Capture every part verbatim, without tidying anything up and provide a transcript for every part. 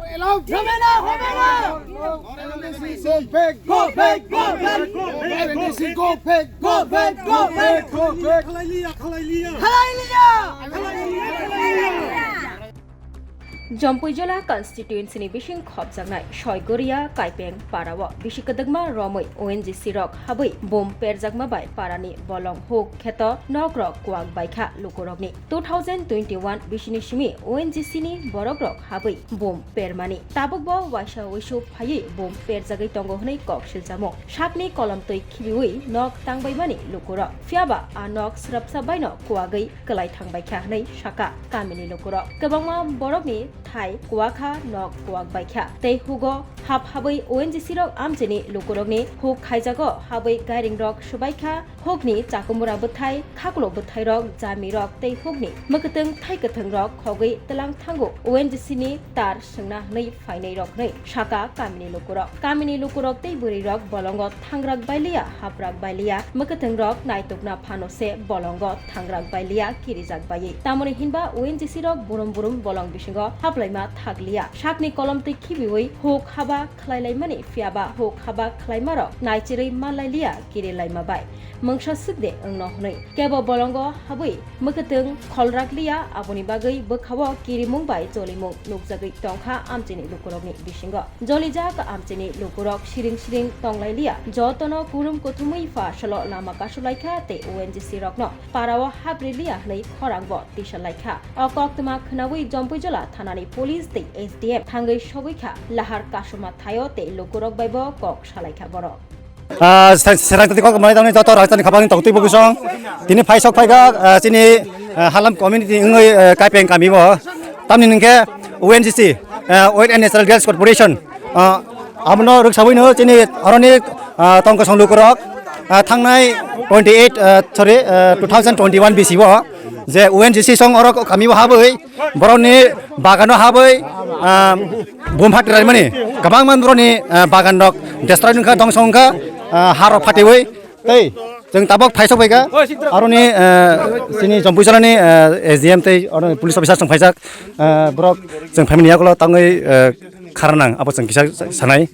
Go back, go back, go back, go back, go back, go back, go back. Khalai liya, khalai liya, khalai liya. Jampuijala constituency ni bising khopjaknai Soigoria Kaipeng para o bisi kwdwkma romwi O N G C rok habwi bom perjakma bai para ni bolong huk kheto nok rok kwak baikha lukurokni. Two thousand twenty-one bisini simi O N G C ni borok rok habwi bom permani. Tabuk bo waisa uisu phaiwi bom perjagwi tongo hwnwi kok siljamo. Sakni kolomtwi khibiwi nok tangbaimani lukurok. Phiyaba a nok swrapsa baino kwagwi kwlai thangbaikha hwnwi saka kamini lukurok. Kwbangma borokni thai kwakha, nok kwak baikha tei hugo hap habwi O N G C rok amchini lukurokni huk khaijago habwi gairing rok swbaikha. Hukni chakumura bwthai, khaklo bwthairok, jamirok tei hukni mwkwtwng thai kwthwngrok khogwi twlang thango O N G C ni tar swngna hwnwi phainairok hwnwi saka kamini lukurok. Kamini lukurok tei bwrwirok bolongo thangrak bailiya, haprak bailiya, mwkwtwngrok naitukna phano se bolongo thangrak bailiya, kirijak baiwi. Tamoni hinba O N G C rok burum burum bolong bisingo haplaima thakliya. Sakni kolomtwi khibiwi huk haba khlailaimani, phiyaba huk haba khlaimarok naichirwi manlailiya kirilaima bai. Mungsa swk de wngno hwnwi. Kebo bolongo habwi mwkwtwng kholrak liya, aboni bagwi bwkhao kirimung bai cholimung nukjagwi tongkha amchini lukurokni bisingo. Jolijak amchini lukurok siring siring tonglai liya, jotono kurum kuthumwi pha salo lama kasulaikha tei O N G C rokno parao hapri liya hwnwi khorangbo tisalaikha. O koktwma khwnawi Jampuijala thanani police tei S D M thangwi sogwikha lahar kasuma thaio tei lukurok baibo kok salaikha borok. Ah, sa-, serang tadi kok kemari tamni joto rajani khabangni tongtwi bo bisong. Tini phaisok phaikha, ah, chini, ah, Halam community wngwi, ah, Kaipeng kami bo. Tamni hwnkhe O N G C, ah, Oil and Natural Gas Corporation. Ah, abono rwksawino chini oroni, ah, tongkosong lukurok, ah, thangnai twenty eight, ah, sorry, ah, two thousand twenty one bisi bo je O N G C song oro kami bo habwi borokni bagano habwi, ah, bum phatri raimani. Kwbangma borokni, ah, bagan rok destroy wngkha, dongso wngkha, ah, ha rok phatiwi. Tei chwng tabok phaisok phaikha. Aroni, ah, chini Jampuijalani, ah, S D M tei oro police officer chwng phaijak. Ah, borok chwng phaimani yagulo tangwi, ah, kharnang abo chwng kisa sanai.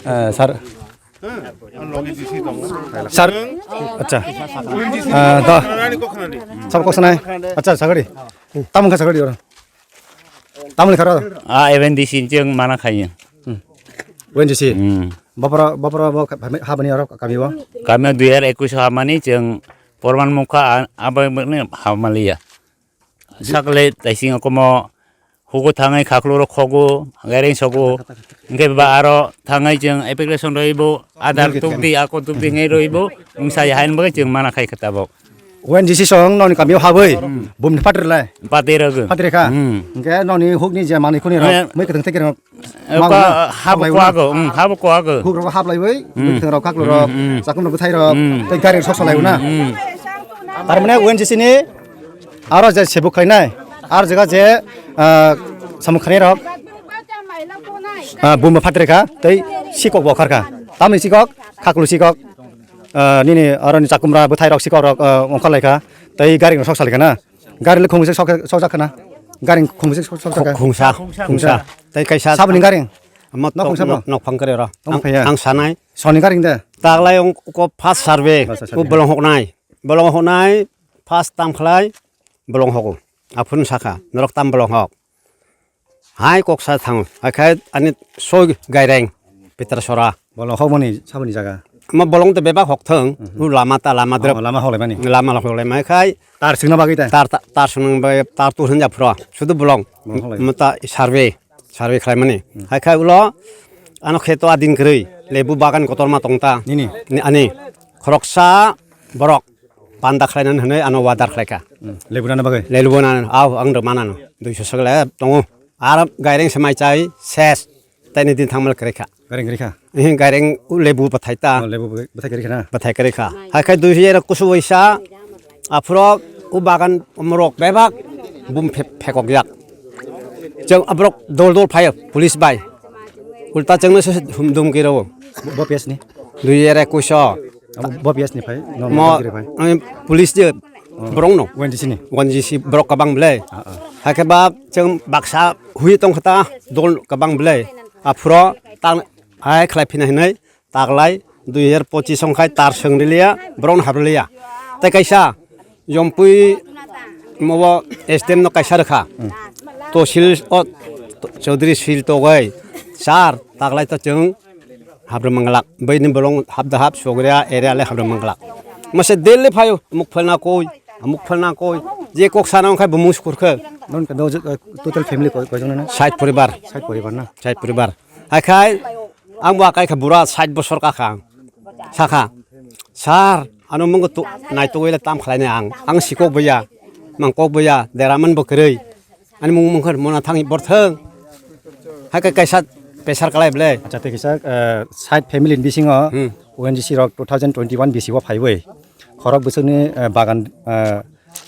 Ah, sir. Sir, acha. Ah, da. Sabo kok sanai. Acha, sagari. Tamo kha sagari oro. Tamo kha ro. Ah, O N G C chwng mana khayo. Hmm. O N G C. Hmm. Bapara, bapara bo habani oro kami bo. Kami dui hajar ekush hamani chwng porman mukha a-, abo mani hamaliya. Sakle taising komo hugo thangai khaklo ro khogo, gaireng sogo. Hingke ba aro thangai chwng application roibo, Aadhaar tukdi, ako tukdi ngai roibo, wngsa ya hain bagai chwng mana khai kha tabok. O N G C song noni kamio habwi, bum phatir lai. Phatir rogo. Phatir kha. Hmm. Hingke noni hukni je manwi khuni rok, Eh. mui kwthang tei kwrwng. Eh, Mago kwa-, na? habo Hablai kwa na? go, hmm, habo kwa go. Huk rok hablai bai, Hmm. kwthang rok, khaklo rok, Hmm, hmm. chakun rok, bwthai rok, Hmm. tei gari sok salai na. Hmm. Tar mane O N G C ni aro je sebuk khlainai, ar jaga je, ah, samung khanai rok, ah, bumba phatri kha, tei sikok bo khar kha. Tamni sikok, khaklu sikok, ah, nini aroni chakumra bwthai rok sikok rok, ah, ongkhar lai kha, tei gari rok sok salai kha na. Gari le khungsa sok, sok jak kha na. Gari khungsa sok, sok jak kha. Khungsa, khungsa. Tei kaisa Saboni gari? Nok khungsa bo? Nok phang kare ro. Nok phang ya? Ang sanai. Soni gari de? Taglai ong ko first survey. First survey. Ko bolong hoknai. Bolong hoknai, first tam khlai, bolong hogo. Aphun sakha, norok tam bolong hok. Hai koksa thango. Hai khai ani soi gaireng, Peter Sora. Bolong hokmani saboni jaga? Ma bolong te bebak hok thang, Mhm. u lama ta lama drep. Oh, lama hoklai mani? Lama hoklai mai khai. Tar singna bagwi ta? Tar, tar, tar singna bagwi, tar tu hanja phro. Sudu bolong. Bolong hoklai. Mata survey, survey khlai mani. Hmm. Hai khai ulo, ano kheto adin kwrwi, lebu bagan kotorma tongta. Nini? Ni ani. Khoroksa borok. Panda khlainani hwnwi ano order khlaikha. Hmm. Lebu nana bagwi? Lebu nana, au, ang rw manano. Duiso swk le tongo. Ar gaireng se mai chai ses. Taini din thangmal kwrwikha. Gaireng kwrwikha? Ehe, gaireng u lebu bwthai ta. Oh, lebu bwthai kwrwikha na? Bwthai kwrwikha. Hai khai dui hajar kusu waisa, aphurok u bagan morok bebak bum phe-, phekokjak. Chwng aborok dol dol phaio, police bai. Ulta chwngno se hum dum kiro. Bo, bo P S ni? Dui hajar ekush o. Abo bo P S ni phai? No, Mo, no, no, phai. Ami police je Oh. Borok no. O N G C ni? O N G C borok kwbang belai. Ah, ah. Hakhe ba chwng baksa hui tong kha ta dol kwbang belai. Aphuro tang hai khlai phina hinwi taklai dui hajar pochis ongkhai tar swng riliya, borok no hap riliya. Tei kaisa Jompui mobo S D M no kaisa rwkha. Hmm. Tosil o Chaudhary sil togoi sar taklai to chwng Habra manglak. Bai ni bolong hap da hap sogria area le habra manglak. Mase daily phayo muk phalna koi, muk phalna koi. Je kok sana ongkhai bumung sukur khe. Non ka do, eh, total family koi, koi jona na? Sait poribar. Sait poribar na? Sait poribar. Hai khai ang bo akai kha bura sait bosor ka kha. Sakha. Sir, ano mung tu nai tu wele tam khlai ne ang. Ang sikok boya. Mangkok boya. Deraman bo kwrwi. Ani mung mung khan mona thang bor thang. Hai kai kaisa pesar kalai ble. Acha, tei kisa, eh, side family ni bisingo Hmm. O N G C rok two thousand twenty-one bisi o phaiwi. Khorok bwswkni, eh, bagan, eh,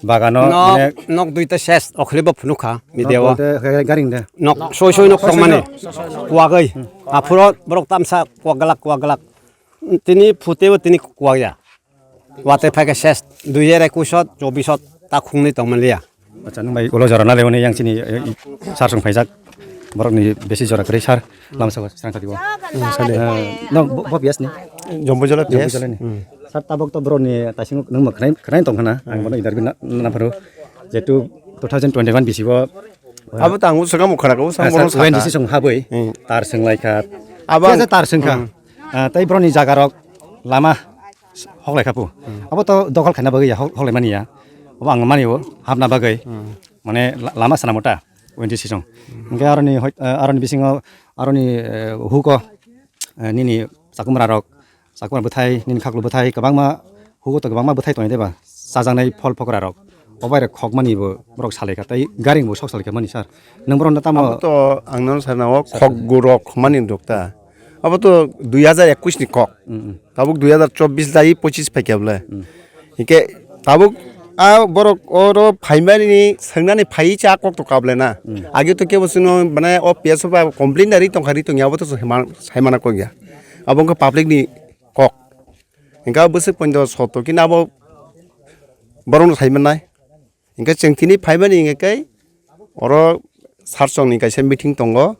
bagano Nok, mane nok duita ses okhli bo phunukha media o. Nok duita, he, garing de. Nok soi soi nok tongmani. Kuagoi. Aphuro borok tamsa kuagalak kuagalak. Tini phuteo tini kuagya. Watwi phaikha ses dui hajar ekush o, chobbish o ta khungni tongmanliya. Acha, nwng bai ulo jora nalai hwnwi yang chini, eh, i-, sar song phaijak. Borokni besi jora kwrwi sar, lama sago srang sadi o. Hmm, sadi. Eh, no, bo, bo P S ni? Jombo Jola Jombo P S. Jola ni. Hmm. Sar tabok to borokni taising nwng ma khwnai, khwnai tong khna, ang bono interview na, na pharo. Jetu two thousand twenty-one bisi o, eh, Abo tang swkang khwna ko, ah, sang sar bono saka. O N G C song habwi, Hmm. tar song lai kha. Abo Khe ang je tar song kha. Hmm. Ah, tei borokni jaga rok lama hoklai kha pu. Hmm. Abo to dokhol khaina bagwi ya, hok-, hoklai mani ya. Abo ang mani o, hapna bagwi. Hmm. Mane la-, lama sana mota, O N G C song. Hmm. Hingke aroni hoi-, eh, aroni bisingo, aroni, eh, huko, eh, nini chakumra rok, chakumra bwthai, nini khaklu bwthai, kwbangma huko to kwbangma bwthai tongo de ba. Chajaknai phol phokra rok. Obai rok khok mani bo borok salai kha, tei garing bo sok salai kha mani sir. Nwng borok no tamo Abo to ang nono sana o Sir. Khok gurok mani dokta. Abo to dui hajar ekush ni kok. Mm, mm. Tabuk dui hajar chobbish dai pochis phaikya bole. Mm. Hingke tabuk a borok oro phaimani swngnani phai cha kok to kable na. Mm. Age to kebo sino mane o P S o ba complain dari tongkha ri tongya abo to saimana kok ya. Abo wngkha public ni kok. Hingke bwswk pondo soto kina abo borok no saimanai. Hingke chwng tini phaimani hingke kei oro sir chong ni kaisa meeting tongo,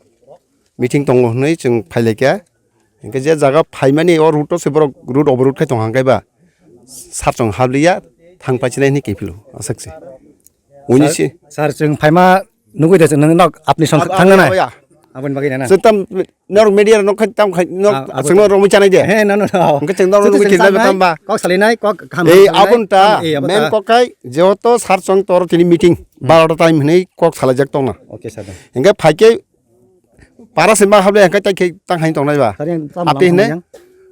meeting tongo hwnwi chwng phailaikha. Hingke je jaga phaimani o route o se borok route oborot khai tong hangkai ba sir chong habliya thang paichinai hwnwi kiphilo aswk se. Uini Sir, si sir, chwng phaima nugui de chwng nwng nok apni song Abo thangna ya, nai. Abo ya. Aboni bagwi na na. Chwng tam Norok media rok khai tam khai nok Ah, abo chwng to. Norok mui chanai de. He, no, no, no. Hwnkhe chwng norok Chwng mui chwng kisa chanai, nai. Kok salai nai, kok kaham Eh, salai nai. Abon ta, Eh, abo main ta. Kok kai, jehoto sir chong tor tini meeting, Hmm. barota time hinwi kok salai jak tongna. Okay, sir. Hwnkhe phaikhe para se ma hable hwnkhe tai khe tang hai tongnai ba. Sir, yang tam Ati lang hinwi yang.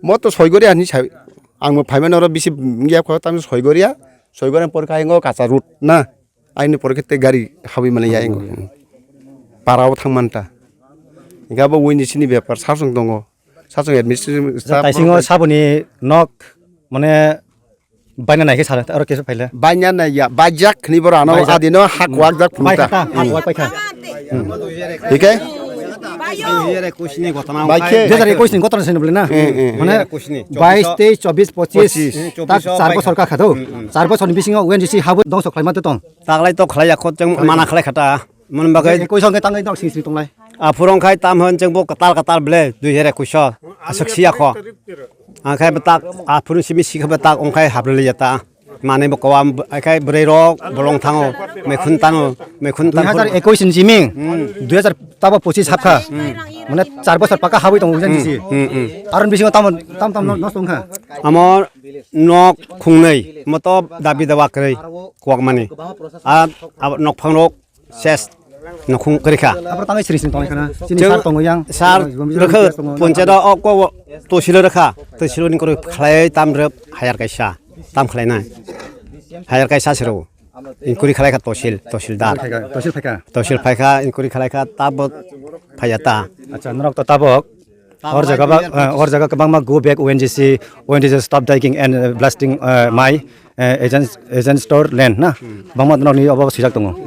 Mo to Soigoria hinwi sai, ang bo phaimani oro bisi ya kho tam Soigoria, Soigoria por khai ngo kacha route na. Aini pore khe tei gari habwi mani ya ingo. Para o thang manta. Hingke abo uini sini bepar sasong tongo. Sasong administration staff Taisingo borok saboni nok mane baina naikhe sala aro kesu phaile. Baina naiya, bajak khni boro ano Baijak. Adino hak wak jak Bai phunukta. Khata, hak wak paikha. Hike? Bai khe? Dui hajar ekush ni gotona sini bole na. Eh, eh. Mane Dui hajar ekush ni. Bais, teis, chobis, pochis. Pochis. Tak char bosor ka khado. Char bosor ni bisingo O N G C habo dongso khlaima tong. Taklai to khlai ya khot chang mana khlai khata. Mon bagai. Ekush hwnkhe tangwi dok sing sing tonglai. Aphuru wngkhai tam hwn chang bo katal katal ble dui hajar ekush o. Aswk siya kho. Angkhai betak aphuru simi sikha betak wngkhai habrili ya ta. Mane bo kowa akhai bwrwi rok bolong thango. Mekhun tano, mekhun tano. Dui hajar ekush ni simi. Hmm. Dui hajar tabo pochis hapkha. Hmm. Mane char bosor paka habwi tongo jang Hmm, jisi. Hmm, hmm. Aron bisingo tam tam tam no songkha. Amor nok khungnwi moto dabi dawa kwrwi kwak mani. A, a nok phang rok ses nokhung kwrwi kha. Abro tangwi siri sini tongwi khana. Chini Chwng sar tongo yang. Sar Gombi rwkha, Gombi tongo. Ponchero o ko tosilo rwkha. Tosilo ni kwrwi khlai tam rwp hayar kaisa. Tam khlai nai. Hayar kaisa siro. Inquiry khlai kha tosil, tosildar. Tosil phaikha, tosil phaikha. Tosil phaikha, inquiry khlai kha, tabok phaiya ta. Acha, norok to tabok. Hor jaga ba, eh, hor jaga kwbangma go back O N G C, O N G C stop digging and, eh, blasting, eh, my, eh, agent, agent store land na. Bangma norok ni obo swijak tongo.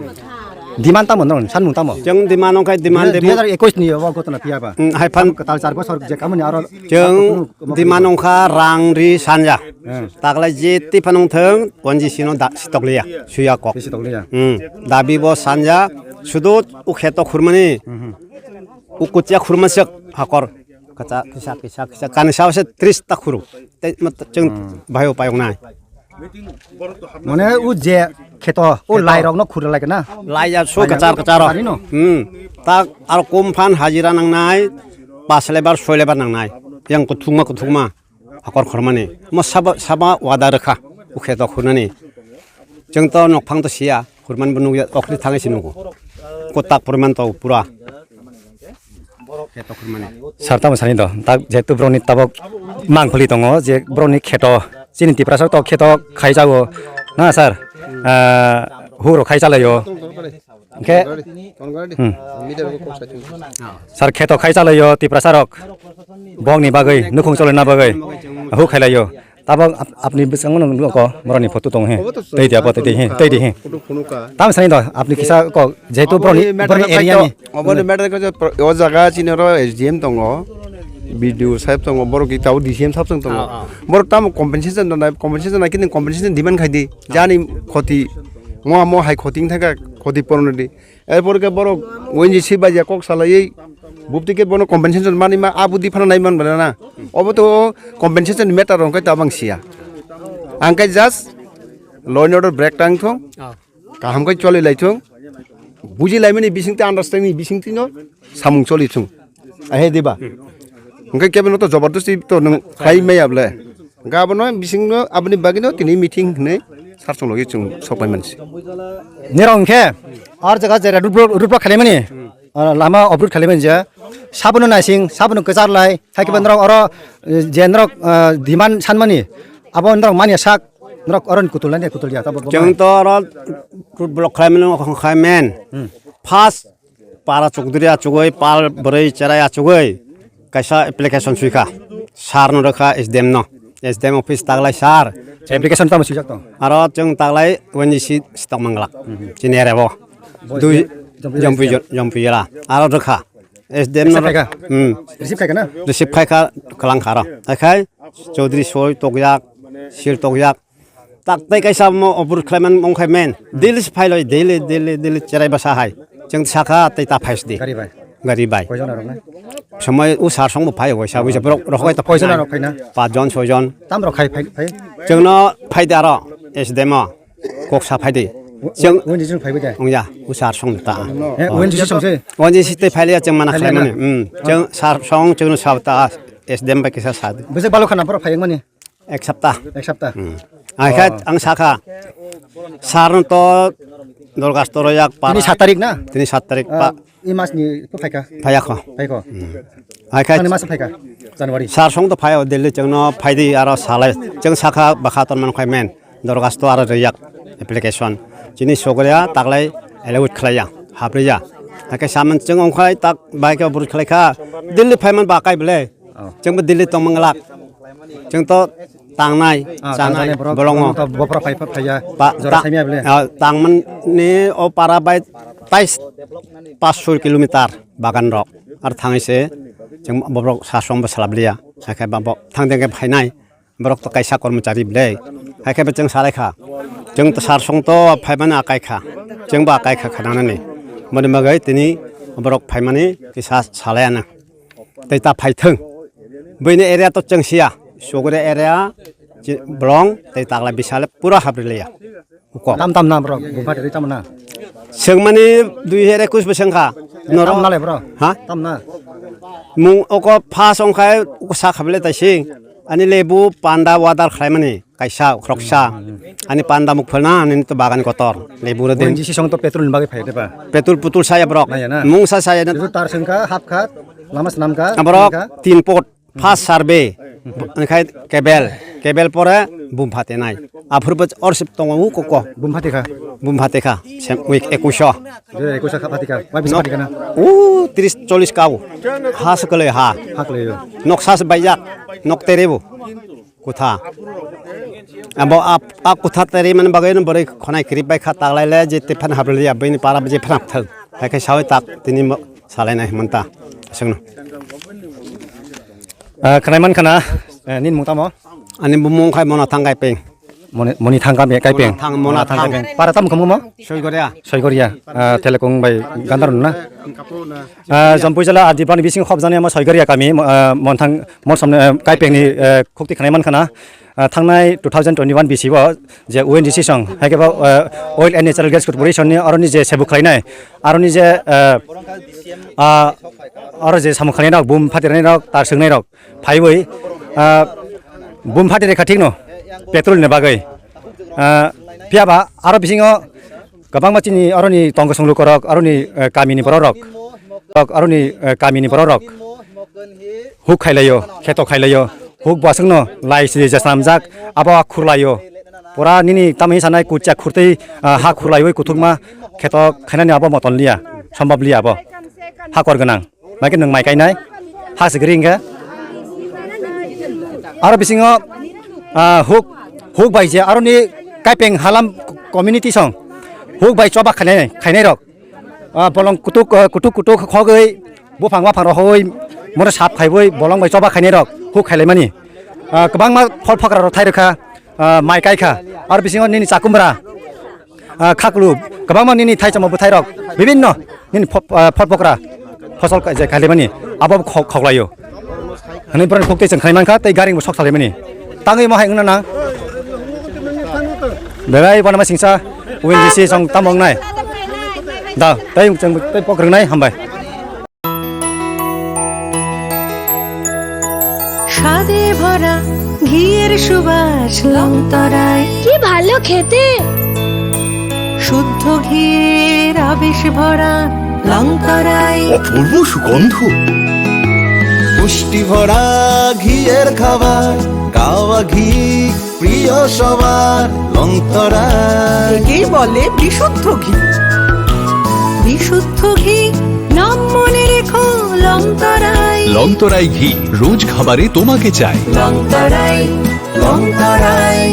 Demand tamo nong, sanmung tamo? Chwng demand wngkha, demand dui hajar ekwis ni o gotona phiya ba? Hmm, hai phan. Kwtal char bosor je kamani aro chwng demand wngkha rang ri sanja. Hmm. Taklai je twi phano wngthwng, O N G C no da-, sitokliya, suya kok. Sitokliya. Hmm. Dabi bo sanja, sudu ukheto khurmani, hmm, hmm, ukutia khurmasek hakor. Kacha, kisa, kisa, kisa, kani sao se tris ta khuru. Tei, mat-, chwng, hmm, bhai o payok nai. Mane u je kheto, u kheto. Lai rok no khuru lai kana? Lai ya so kachar, kachar. Kachar no? Hmm. Tak aro kum phan hajira nang nai, pas lebar, soi lebar nang nai. Yang kuthukma, kuthukma. Hakor khormani. Mo saba, saba wada rwkha. U kheto khurnani. Chwng to nokphang to siya. Khurman bo nukya, okli thangwi se nugo. Kotak poriman to pura. Sir, tamo sani do, tak jehetu borokni tabok mangpili tongo, je borokni kheto, chini Tiprasa to kheto khai jago, na sir? Ah, huro khai chalaio. Hwnkhe, hmm. Sir, kheto khai chalaio Tiprasa rok. Bongni bagwi, nukhung cholina bagwi, hu khailaio. Tabok ap-, apni bwskango nukgo, borokni photo tongo he. Obo to tei dia, bo tei di he, tei di he. Photo phunukha. Tam sani do, apni kisa kok, jehetu borokni, oboni borokni matter area ni. Oboni matter khe je pro-, o jaga chini oro S D M tongo, B D O saheb tongo, borok ki tabo D C M saheb tongo. Ah, ah. Borok tamo compensation rwnai, compensation rwnai khe nini compensation demand khai di. Jani khoti, mo amo hai khoti wng thangkha, khoti purno di. Erpor khe borok O N G C bai ya kok salaiwi bupti khe bono compensation manwi ma, a budi phano nai man bana na. Obo to compensation matter rok khe tabang siya. Ang khe just law and order break tang thung. Ah. Kaham khe choli lai thung. Buji lai mani bising te understanding bising tino samung choli thung. Ahe diba? Hwnkhe kebo no to jobordosti to nung khai maya ble. Gabono bisingno aboni bagwino tini meeting hinwi sar chwng logi chwng sok pai mansi. Nirok hwnkhe ar jaga je road block, road block khailaimani, ah, lama obrut khailaimani je sabono naising, sabono kwchar lai, hai khe norok oro, eh, je norok, ah, demand sanmani, abo norok manya sak, norok oro kutul nai kutul ya, tabok. Chwng to oro road block khailaimani, khai men. Hmm. First para chukduri achugwi, pal bwrwi cherai achugwi kaisa application swikha. Sir no rwkha S D M no. S D M office taglai sir. Application tamo swijak tong? Aro chwng taglai O N G C stok manglak. Mhm. Chini area bo. Bo Dui Jampui Jampui Jampui Jela. Aro rwkha. S D M no. Receive khaikha? Hmm. Receive khaikha na? Receive khaikha, kwlangkha aro. Akhai Chaudhary soi tokyak, sil tokyak. Tak tei kaisa mo obur khlaiman mong khai men. Daily se phailoi, daily, daily, daily cherai basa hai. Chwng sakha tei ta phais di. Gari bai. Gari bai. Koijon arok na? Somoi u sar song bo phai, o sa, u sa, borok rok hai ta. Koijon arok phaina? Pach jon, soi jon. Tam rok khai phai, phai? Chwngno phai di aro, S D M o. Kok sa phai di. Chwng win jisung phai bai da? Ong ya, u sar song ta. Eh, win jisung se? Win jisung tei phai liya chwng mana khlai mani. Hmm. Chwng sar song, chwngno sa ta, S D M bai kisa sa di. Bese balo khana poro phai mani? Ek sapta. Ek sapta. Hmm. Ai kha ang sakha. Sar no to Dorgas toro yak para. Tini sat tarik na? Tini sat tarik pa. I mas ni phaikha. Phayakho. Phaikho. Ai kha. Ani mas phaikha. January. Sar song to phayo Delhi chwngno phaidi aro salai. Chwng sakha bakha ton man khai men. Dorgas to aro riyak application. Chini sogriya taglai allowed khlaiya. Hapriya. Hake saman chwng ongkhai tak bai khe buru khlai kha. Delhi phaiman ba kai bele. Oh. Chwngbo Delhi tongmanglak. Chwng to tangnai, ah, chanai, tangjani borok, bolongo. Borok to bopra phai, phai, phaiya. Pa-, jora ta-, saimya bele. Ah, tangmani o para bai tais pas soi kilometer bagan rok. Ar thangwi se chwng borok sasong bo salap liya. Hakhe ba bo thang thang khe phainai. Borok to kaisa kormochari bele. Hakhe bo chwng salai kha. Chwng to sasong to phaimani akai kha. Chwngbo akai kha khananani. Moni magai tini borok phaimani kisa salai ano. Tei ta phai thung. Buini area to chwng siya. Sugri area, chi-, bolong, tei taglai bisale pura habri liya. Uko. Tam tam na bro, bumpa teri tam na. Sengmani dui hajar ekwis bo sengkha. Tam na le bro? Ha? Tam na. Mung oko pha songkhai uko sa khabile tai sing. Ani lebu panda wadar khlaimani. Kaisa, khoroksa. Ani panda mukphalna, ani to bagani kotor. Lebura den. O N G C song to petrol ni bagwi phai de ba? Petrol putul saya borok. Naya na? Mungsa saya na. Itu tar sengkha, hap kha, lama senam kha, Borok kha. Tin pot, first survey. Onkhe kebel, kebel pore bumphate nai. Aphur bo orsip tongo u koko. Bumphate kha. Bumphate kha. Sem week ekwis. Je ekwis kha phate kha. Wai bisa phate kha na? U tris chollis kau. Ha sekele ha. Hakle yo. Noksa se baijak. Nok terebu. Kutha. Abo ap-, a kutha teri mani bagwi no boroi khonai kirip bai kha taglai le je te phan habrali abini para je phan thang. Hai khe sawi tak tini mo-, salai nai himanta. Aswkno. Ah, khnai man khana, eh, nini mung tamo? Ani bumung khai Mona Thang Kaipeng. Moni, Moni Thang Kaipeng. Mona Thang, Mona Thang. Kaipeng. Para tamo khamu mo? Soigoria. Soigoria. Ah, Telekong bai Gandar na? Ah, Jampui jala Adibani bising khobjani ama Soigoria kami, ah, Monthang, Monsomni, ah, Kaipengni, ah, khukti khnai man khana. Ah, thangnai two thousand twenty-one bisi o je O N G C song, hai khe bo, ah, Oil and Natural Gas Corporation ni aroni je sebu khlainai, aroni je, ah, ah, aro je samung khlainai rok, bum phatirnai rok, tar swngnai rok, phaiwi, ah, bum phatir kha thikno, petrol ni bagwi. Ah, phiya ba aro bisingo kwbangma chini aroni tongo songlukorok, aroni, eh, kamini bororok, rok, aroni, eh, kamini bororok huk khailaio, kheto khailaio, huk bwswkno lai sri je swnamjak, abo khurlaio. Pura nini tamni sanai kuchia khurtwi, ah, ha khurlaiwi kuthukma kheto khainani abo moton liya, sombab liya abo. Hakor gwnang. Mai khe nwng mai kainai, ha sigiri hwnkhe. Aro bisingo, ah, huk, huk bai je aroni Kaipeng halam community song, huk bai choba khainai, khainai rok. Ah, bolong kutuk, ah, kutuk, kutuk khogwi, buphang baphang rok hoi, moro sap khaiwi, bolong bai choba khainai rok, huk khailaimani. Ah, kwbangma phol phokra rok thai rwkha, ah, mai kai kha. Aro bisingo nini chakumbra, ah, khaklu, kwbangma nini thai chamo bwthai rok, bibinno nini pho-, ah, phol phokra, phosol kai-, je khailaimani, abo kho-, khoklaio. Hwnwi borokni khuktwi chwng khnai mankha, tei gari bo sok salaimani. Tangwi mo hai wngna nang. Belai bono ma singsa, O N G C song tamo wngnai. Da, tei chwng tei pok rwngnai, hambai. স্বাদে ভরা ঘিয়ের সুবাস লংতরায়। কি ভালো খেতে। শুদ্ধ ঘিয়ের আবেশ ভরা লংতরায়। অপূর্ব সুগন্ধ। পুষ্টি ভরা ঘিয়ের খাবার, গাওয়া ঘি প্রিয় সবার, লংতরায়। একেই বলে বিশুদ্ধ ঘি। বিশুদ্ধ ঘি, নাম মনে রেখো, লংতরায়। লংতরায় ঘি, রোজ খাবারে তোমাকে চাই। লংতরায়, লংতরায়,